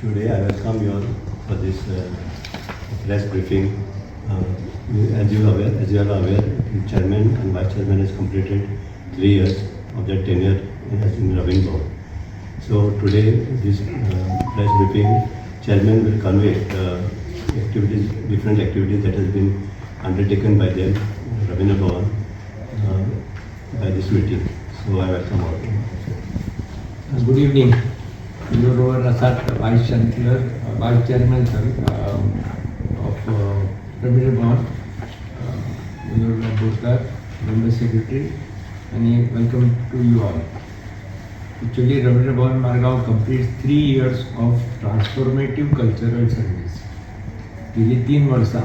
Today I welcome you all for this press briefing. As you are aware, the chairman and vice chairman has completed 3 years of their tenure in Ravindra Bhavan. So today, this press briefing, chairman will convey the activities, different activities that has been undertaken by them, Ravindra Bhavan, by this meeting. So I welcome all. Good evening. Vinod Rasat, Vice Chancellor, Vice Chairman, sorry, of Ravindra Bhavan, Vinod Borkar, Member Secretary, and welcome to you all. Actually, Ravindra Bhavan Margao completes 3 years of transformative cultural service. गेली 3 वर्सां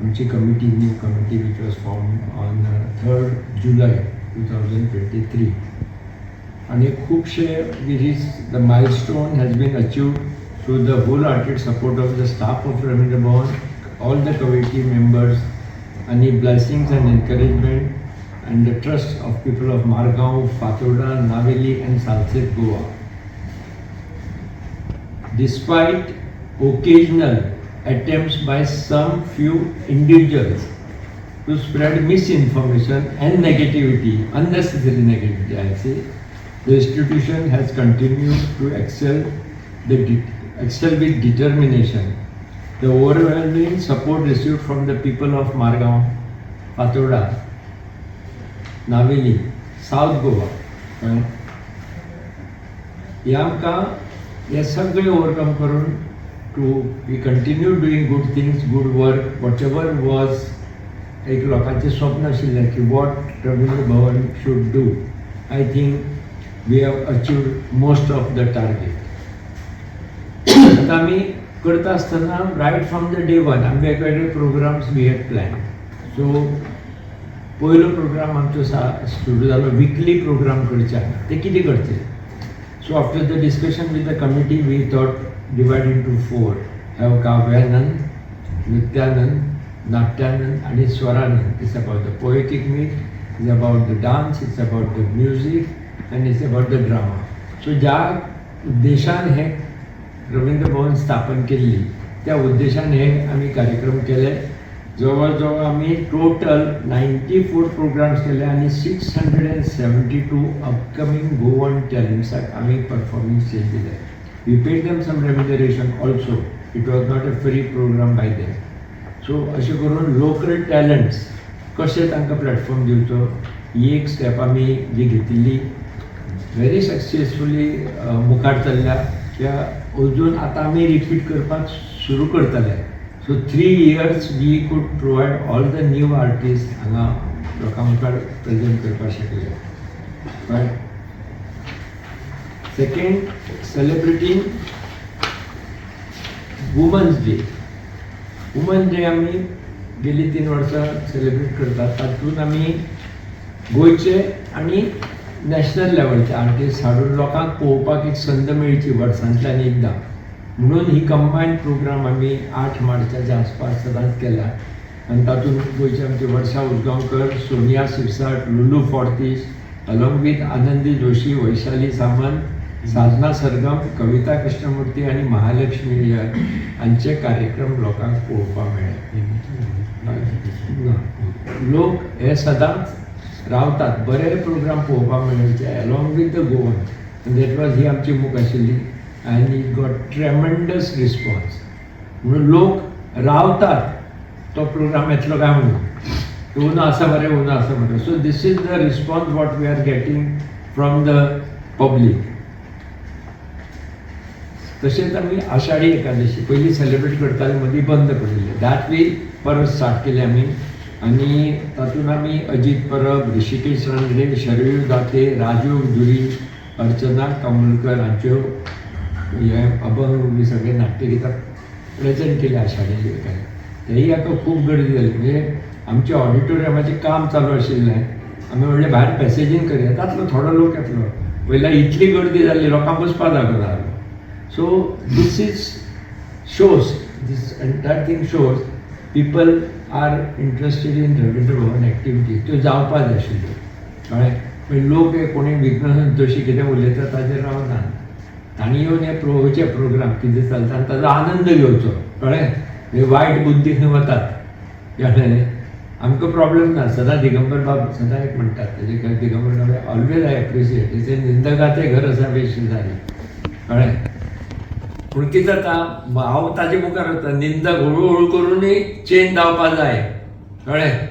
आमची committee, new committee which was formed on 3rd July 2023, आणि खुबशे which the milestone has been achieved through the wholehearted support of the staff of Ravindra Bhavan, all the committee members आणि blessings and encouragement and the trust of people of Margao, Fatorda, Navelim and Salcete, Goa. Despite occasional attempts by some few individuals to spread misinformation and negativity, unnecessary negativity, I say, the institution has continued to excel with determination. The overwhelming support received from the people of Margao, Fatorda, Navelim, South Goa, कळ्ळें? हे आमकां हे सगळें overcome करून to we continue doing good things, good work, whatever was एक लोकांचें स्वप्न आशिल्लें की what Ravindra Bhavan should do, I think we have achieved most of the target. आतां आमी करता आसतना right from the day one आमी वेगवेगळे programs we had plan. So पयलो प्रोग्राम आमचो सा सुरू जालो, विकली प्रोग्राम करचे हांगा. ते कितें करचे? So after the discussion with the committee, we thought divide into four, have Kavyanand, Nrityanand, Natyanand आणि Swaranand. It's about the poetic meet, it's about the dance, it's about the music and it's about the drama. So ज्या उद्देशान हे रवींद्र भवन स्थापन केल्ली, त्या उद्देशान हे आमी कार्यक्रम केले. जवळ जवळ आमी टोटल 94 प्रोग्राम्स केले आनी 672 upcoming Goan टॅलंट्साक आमी परफॉर्मिंग स्टेज दिले. We paid them some remuneration also. It was not a free program by them. So अशें करून लोकल टॅलंट्स कशे तांकां प्लॅटफॉर्म दिवचो, ही एक स्टेप आमी जी घेतिल्ली, व्हेरी सक्सेसफुली मुखार चल्ल्या. त्या अजून आतां आमी रिपीट करपाक सुरू करतले. So 3 years we could provide all the new artist, हांगा लोकां मुखार प्रेजेंट करपाक शकले. But second, celebrating Women's Day. Women's Day आमी गेली 3 वर्सां सेलिब्रेट करतात. तातूंत आमी गोंयचे आनी नॅशनल लेवलचे आर्टिस्ट हाडून लोकांक पळोवपाक एक संद मेळची वर्सांतल्यान एकदां म्हणून ही कंबायन प्रोग्राम आमी 8 मार्चाच्या आसपास सदांच केला. आनी तातूंत गोंयचे आमचे वर्षा उजगांवकर, सोनिया सिरसाट, लुलू फॉर्तीस, अलॉंग विथ आनंदी जोशी, वैशाली सामंत, साधना सरगम, कविता कृष्णमूर्ती आनी महालक्ष्मी अय्यर हांचे कार्यक्रम लोकांक पळोवपाक मेळ्ळे. ना, लोक हे सदांच रावतात बरे प्रोग्राम पळोवपाक मेळचे along with the Goan. That was ही आमची मोख आशिल्ली आनी it got tremendous response. म्हणून लोक रावतात तो प्रोग्राम येतलो काय म्हणून, उनो आसा मरे, उनो आसा मरे. So this is the response what we are getting from the public. तशेंच आमी आषाढी एकादशी पयलीं सेलिब्रेट करताले, मदीं बंद पडिल्ले. That we परत स्टार्ट केले आमी आनी तातूंत आमी अजीत परब, ऋषिकेश रानडे, शरयू दाते, राजू दुरी, अर्चना कामुलकर हांच्यो हे अभंग बी सगळे नाट्यगितां प्रेजेंट केले आषाढी एकादशी. तेही हाका खूब गर्दी जाली. म्हणजे आमच्या ऑडिटोरियमाचें काम चालू आशिल्लें. आमी म्हणलें भायर पॅसेजीन करया, तातलो थोडो लोक येतलो. पयल्या इतली गर्दी जाल्ली, लोकांक बसपाक जागो नासलो. So this is shows, this entire thing shows people are interested in Ravindra Bhavan activity. त्यो जावपा जाय आशिल्ल्यो, कळ्ळें? मागीर लोक हे कोणी विघ्न संतोशी कितें उलयता ताजेर रावना. तांणी येवन हे पळोवचे प्रोग्राम कितें चलता आनी ताजो आनंद घेवचो, कळ्ळें? म्हणजे वायट बुद्धी खंय वतात, कळ्ळें? आमकां प्रॉब्लेम ना. सदां दिगंबर बाब सदां एक म्हणटात तेजे, दिगंबर बाब ऑलवेज I appreciate तेजे, निंदकाचे घर असावे शेजारी, कळ्ळें? पूण कितें जाता, हांव ताजे मुखार वता, निंदक हळू हळू करूनय चेंज जावपा जाय, कळ्ळें?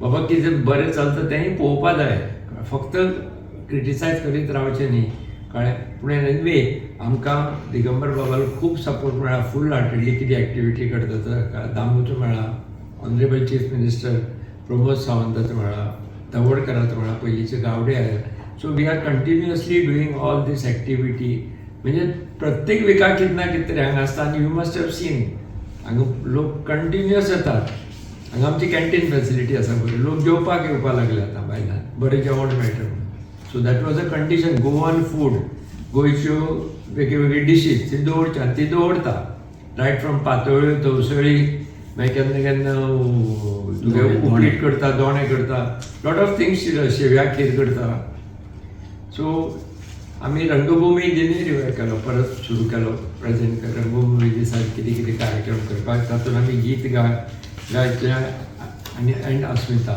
बाबा, कितें बरें चलता तेंय पळोवपा जाय, फक्त क्रिटिसायज करीत रावचें न्ही, कळ्ळें? पूण एनवे आमकां दिगंबर बाबालो खूब सपोर्ट मेळ्ळा. फूल हार्टेडली कितें एक्टिविटी करता, दामूचो मेळ्ळा, ऑनरेबल चीफ मिनिस्टर प्रमोद सावंताचो मेळ्ळा, तवडकराचो मेळ्ळा, पयलींचे गावडे आयले. So we are continuously doing all this activity. म्हणजे प्रत्येक विकाक कितें ना कितें तरी हांगा आसता आनी you must have seen, हांगा लोक कंटिन्युअस येतात. हांगा आमची कॅन्टीन फॅसिलिटी आसा बरी, लोक जेवपाक येवपाक लागले आतां भायल्यान, बरें जेवण मेळटा म्हणून. So that was a condition. Goan food, गोंयच्यो वेगळे वेगळे डिशीज ती दवरच्यो आनी ती दवरता, रायट फ्रॉम पातोळ्यो, तवसळी, मागीर केन्ना केन्ना तुगे उपीट करता, दोणे करता, लॉट ऑफ थिंग्स, शेव्या खीर करता. सो आमी रंगभूमी दिनूय रिवायव केलो, परत सुरू केलो. प्रेझेंट रंगभूमी दिसा कितें कितें कार्यक्रम करपाक, तातूंत आमी गीत गायचें आनी एंड अस्मिता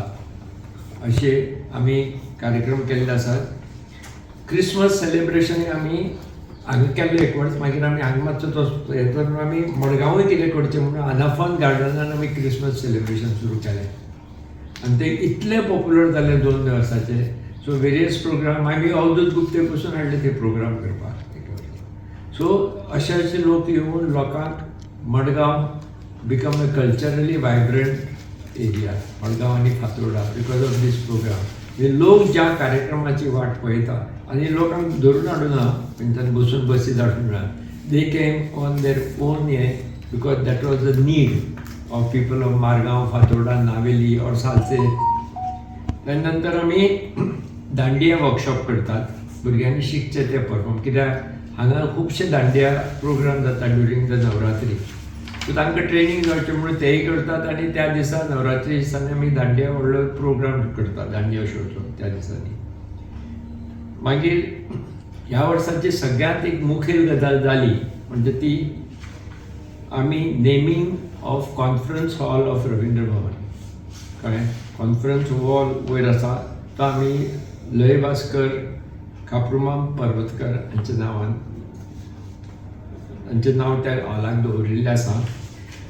अशे आमी कार्यक्रम केल्ले आसात. क्रिसमस सेलिब्रेशन आमी हांगा केल्लें एक वर्स. मागीर आमी हांगा मातसो तो हें करून आमी मडगांवूय कितें करचें म्हणून अनाफॉन गार्डनान आमी क्रिसमस सेलिब्रेशन सुरू केलें आनी ते इतले पॉप्युलर जाले 2 वर्साचे. सो वेरियस प्रोग्राम आमी अवधूत गुप्ते पसून हाडले ते प्रोग्राम करपाक. सो अशे अशे लोक येवन लोकांक Madgaon become a culturally vibrant area, Madgaon आनी Fatorda, because of these program. म्हणजे लोक ज्या कार्यक्रमाची वाट पळयता आनी लोकांक धरून हाडूना, तेंच्यानी बसून बसी धाडून ना, they came on their own हें, because that was the need of people of Margao, Fatorda, Navelim or Salcete. त्या नंतर आमी दांडिया वर्कशॉप करतात, भुरग्यांनी शिकचे ते परफॉर्म, कित्याक हांगा खुबशे दांडिया प्रोग्राम जाता ड्युरींग the Navratri. सो तांकां ट्रेनींग जावचें म्हणून तेय करतात आनी त्या दिसा, नवरात्री दिसांनी आमी दांडिया व्हडलो प्रोग्राम करतात, दांडिया शोचो त्या दिसांनी. मागीर ह्या वर्साची सगळ्यांत एक मुखेल गजाल जाली म्हणजे ती आमी naming of conference hall of Ravindra Bhavan, कळ्ळें? कॉन्फरन्स हॉल वयर आसा तो आमी लय भास्कर खाप्रुमाम पर्वतकर हांच्या नांवान, तांचें नांव त्या हॉलाक दवरिल्लें आसा.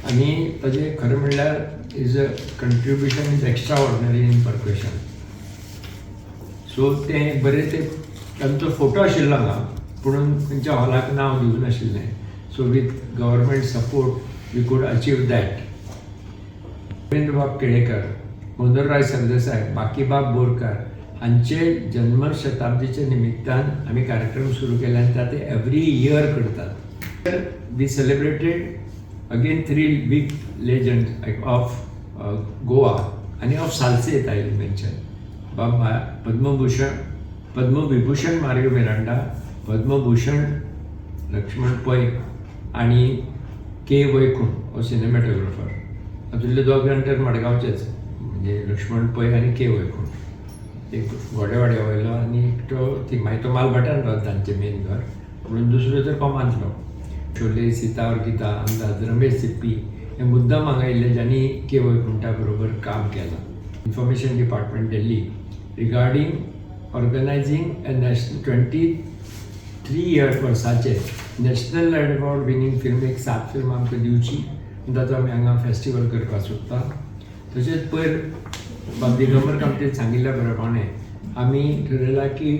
आनी ताजें खरें म्हणल्यार his a contribution is extraordinary in percussion. So तें बरें, ते तांचो फोटो आशिल्लो हांगा, पुणून तेंच्या हॉलाक नांव दिवंक नाशिल्लें. So with government support we could achieve that. रवींद्रबाब Kelekar, Manoharrai Sardesai, Bakibab Borkar हांचे जन्मशताब्दीच्या निमित्तान आमी कार्यक्रम सुरू केले आनी ते एवरी इयर करतात. We celebrated again three big legend of Goa आनी ऑफ सालसेत. I mention बाब पद्मभूषण, पद्मविभूषण मारियो मिरांडा, पद्मभूषण लक्ष्मण पै आनी के वैकुंठ हो सिनेमॅटोग्राफर. हातूंतले दोग जाण तर मडगांवचेच, म्हणजे लक्ष्मण पै आनी के वैकुंठ, एक घोडेवाड्या वयलो आनी एकटो ती मागीर तो मालभाटान रावता तांचें मेन घर, म्हणून दुसरो तर कोमांतलो. शोले, सीता और गीता, अंदाज, रमेश सिप्पी हे मुद्दाम हांगा येयल्ले, ज्यांनी के वैकुंठा बरोबर काम केलां. Information Department, Delhi, regarding organizing a national 23 year वर्साचे नॅशनल अवॉर्ड विनींग फिल्म, एक सात फिल्म आमकां दिवची आनी ताचो आमी हांगा फेस्टिवल करपाक सोदता. तशेंच पयर बाब दिगंबर कामतीन सांगिल्ल्या प्रमाणे आमी ठरयलां की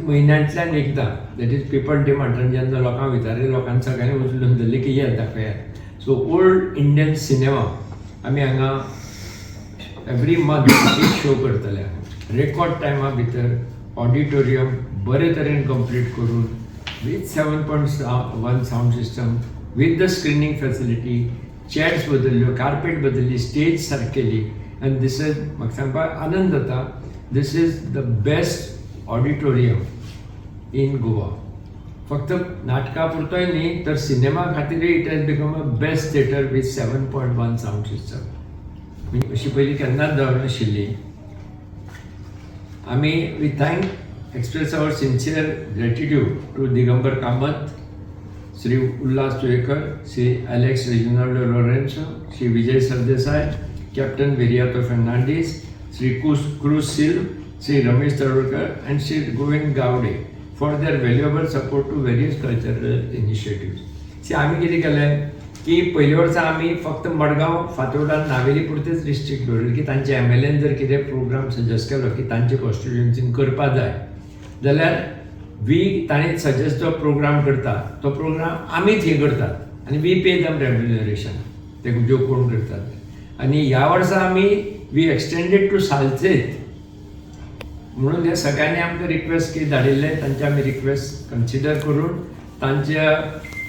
म्हयन्यांतल्यान एकदां, that is people demand, आनी जेन्ना लोकांक विचारलें, लोकांनी सगळ्यांनी उचलून धरलें की येत दाखयात. सो ओल्ड इंडियन सिनेमा आमी हांगा एवरी मंथ एक शो करतले. रेकॉर्ड टायमा भितर ऑडिटोरियम बरे तरेन कंप्लीट करून, with 7.1 sound system, with the screening facility, chairs बदलल्यो, कार्पेट बदलली, स्टेज सारकेली. आनी this is, म्हाका सांगपाक आनंद जाता, this is the best auditorium in Goa. फक्त नाटका पुरतोय न्ही, तर cinema खातीरय it has become a best theatre with 7.1 sound system. म्हणजे अशी पयलीं केन्नाच जावं नाशिल्ली. आमी we thank express our sincere gratitude to Digambar Kamat, Shri Ulhas Tuyenkar, Shri Alex Reginaldo Lourenco, Shri Vijay Sardesai, captain Viriato Fernandes, Shri कुस cruise seal, Shri Ramesh Tadwadkar and Shri Govind Gawade for their valuable support to various cultural initiatives. See, आमी कितें केलें की पयल्या वर्सा आमी फक्त Madgaon, Fatorda, Navelim पुरतेच restrict दवरले की तांचे एमएलएन जर कितें प्रोग्राम सजेस्ट केलो की तांचे कॉन्स्टिट्युएन्सीन करपा जाय जाल्यार वी तांणी सजेस्ट जो प्रोग्राम करता तो प्रोग्राम आमीच हे करतात आनी we pay them remuneration, ते ज्यो कोण करतात. आनी ह्या वर्सा आमी we extended to Salcete म्हणून हे सगळ्यांनी आमकां रिक्वेस्ट की धाडिल्ले, तांचे आमी रिक्वेस्ट कन्सिडर करून तांच्या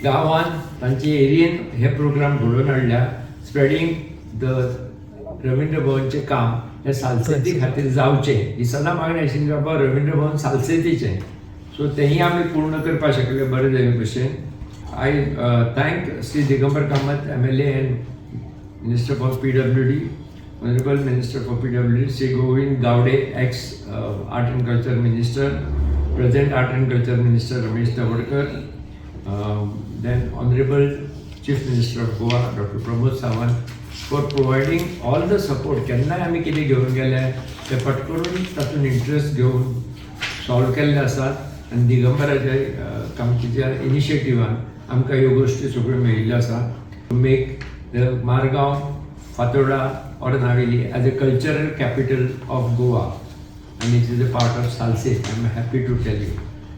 गांवान, तांचे एरियेन हे प्रोग्राम घडोवन हाडल्या. स्प्रेडींग the Ravindra भवनचें काम हें सालसेती खातीर जावचें ही सदां मागणी आशिल्ली, बाबा रवींद्र भवन सालसेतीचें. सो तेंय आमी पूर्ण करपाक शकले बरे जाले भशेन. I thank Shri Digambar Kamat, MLA and Minister for PWD, Honorable Minister for PWD, Sri Govind Gawde, ex Art and Culture Minister, present Art and Culture Minister Ramesh Tawadkar, then Honorable Chief Minister of Goa, Dr. Pramod Sawant, for providing all the support. केन्नाय आमी कितें घेवन गेले ते पट करून तातूंत interest घेवन सॉल्व केल्ले आसात आनी दिगंबराच्या कामतीच्या इनिशिएटिवान आमकां ह्यो गोश्टी सगळ्यो मेळिल्ल्यो आसा to make the Margao, Fatorda or Navelim as a cultural capital of Goa, and it is a part of Salcete. I am happy to tell you.